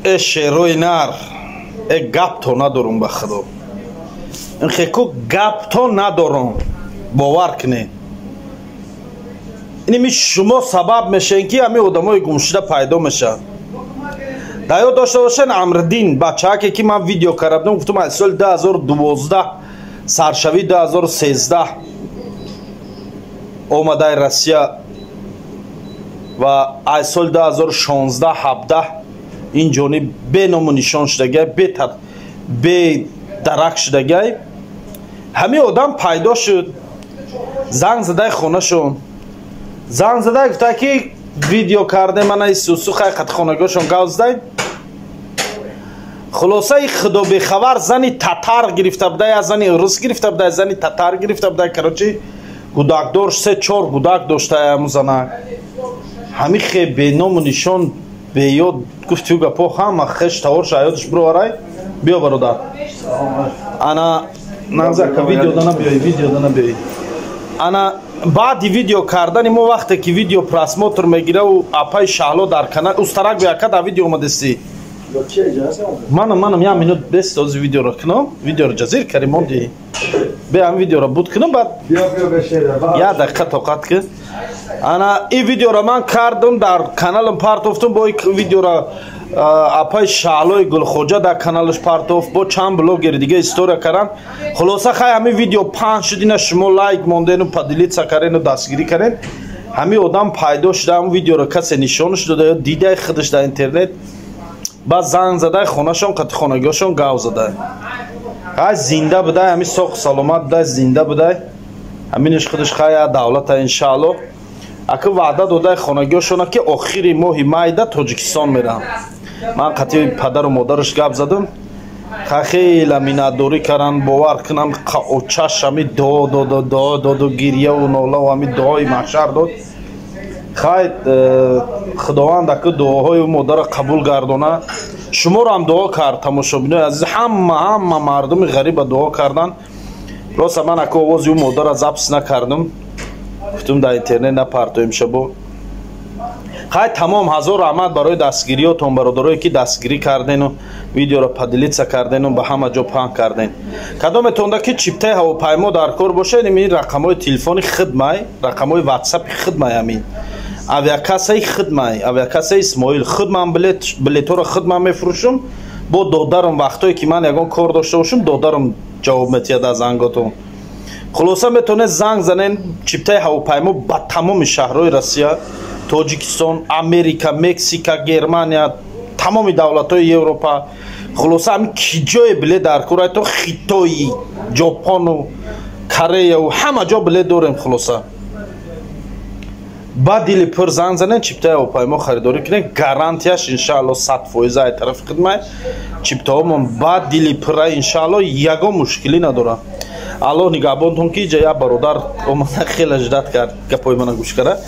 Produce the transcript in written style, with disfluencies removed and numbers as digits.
Э шерои нар, э гапто надорум, ба худо, инхеку гапто надорум, бовар кунед. Иними шумо сабаб мешавед, ки ҳамин одамои гумшуда пайдо мешаванд. Дар ёд дошта бошед, Амриддин бачааке, ки ман видео карда будам, гуфтам, аз соли 2012, саршавии 2013 омадаи Россия ва аз соли 2016, 17 ин ҷониб беному нишон шудагай, бедарак шудагай. Ҳамин одам пайдо шуд. Занг задай хонашон, занг задай, гуфта, ки видео кардем, ана исусу хай қати хонагиҳошон гав задай. Хулосаи худо бехабар, зани татар гирифта будай, я зани рус гирифта будай, зани татар гирифта будай. Короче, гудакдор, се чор гудак доштая ҳамун занак. Ҳамин хе беному нишон, беёд гуфтию гапо, ҳама хеш таворша ҳаёташ бироварай. Биё, бародар, ана назака видео дана биёй, видео дана биёй. Ана баъди видео кардани мо, вақте ки видео просмотр мегираву апаи Шаҳло дар канал устарак бияка, дар видео омадастӣ. Манам як минут бест, ози видеоро кунам, видеоро ҷазир кари монди. Бе, ҳамин видеоро буд кунам, баъд як дақиқа тоқат ки. Ана ин видеоро ман кардам, дар каналам партофтам. Бо видеоро апаи Шаҳлои Гулхоҷа дар каналаш партофт, бо чанд блогери дига история кардан. Хулоса, хай, ҳамин видео паҳн шуд, ина шумо лайк мондену поделиться карену дастгирӣ карен. Ҳамин одам пайдо шуда. Ҳамин видеоро касе нишонаш дода ё дидаи худаш дар интернет, баъд занг задай хонашон, қати хонагиҳошон гав задай. Хай, зинда будай, ҳамин соҳу саломат будай, зинда будай, ҳаминаш худаш хай давлата, иншаалло. Ака ваъда додай хонагиҳошона, ки охири моҳи майда Тоҷикистон мерам. Ман қати падару модараш гап задам, хеле миннатдорӣ карданд. Бовар кунам, очаш ҳами дуо доду, дуо доду, гирьяву нолаву ҳами дуои маҳшар дод. Хай, худованд аку дуоҳои модарро қабул гардона. Шуморо ҳам дуо кард, тамошобинои азиз, ҳама мардуми ғариба дуо карданд. Роста, ман аку овози ӯ модарро запись накардам, гуфтум, дар интернет напартоем шабо. Хай, тамом, ҳазор раҳмат барои дастгириётон, бародарое ки дастгирӣ кардену видеоро поделиться кардену ба ҳама ҷо паҳн карден. Кадометонда ки чиптаи ҳавопаймо дар кор бошед, ин рақамҳои телефони хидмай, рақамҳои ватсапи хидмай, ҳамин авиакассаи хидмай, авиакассаи Исмоил. Хидман билетҳоро хидман мефурӯшам. Бо додарам, вақтое ки ман ягон кор дошта бошам, додарам ҷавоб метиҳад аз занготон. Хулоса, метавонед занг занен, чиптаи ҳавопаймо ба тамоми шаҳрҳои Россия, Тоҷикистон, Америка, Мексика, Германия, тамоми давлатҳои Европа. Хулоса, ҳамин ки ҷое билет дар кор, то Хитои, Ҷопону Кореяу, ҳама ҷо билет дорем. Хулоса, ба дили пур занг занен, чиптаи ҳавопаймо харидорӣ кунед. Гарантияш, иншаалло, 100% ай тарафи хидмай. Чиптаҳомон ба дили пурра, иншаалло, ягон мушкилӣ надорад. Аллоҳ нигаҳбонтон, ки иҷа як бародар омада, хеле ждать кард, гапҳои мана гӯш кара.